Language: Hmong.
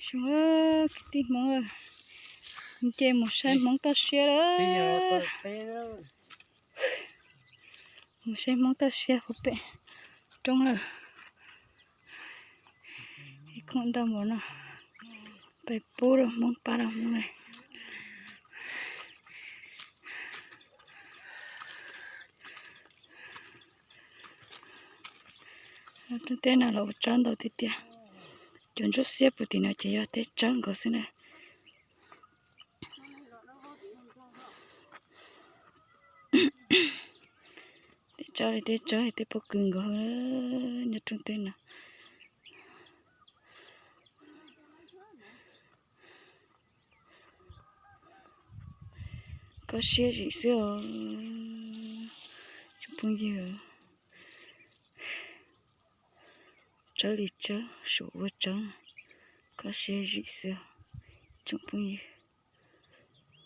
Tsoom kwv tij Hmoob, nce mus saib Hmoob toj siab lawm. Mus saib Hmoob toj siab puag pem roob lawm. Ib khoom ntau npaum no, pais pub rau Hmoob pab rau Hmoob ne. Rooj teb no los ua tsawb ntau tiag tiag. Cov ntsuab xiab puag tim no ces yog tej tsawb nkaus xwb na. Tej tsawb li tej tsawb tej pob kws nkaus nyob rooj teb no. Koj siab zim xwb os tsoom phooj ywg. Tsawb li tsawb, suam ua tsawb, koj siab zim xwb tsoom phooj ywg.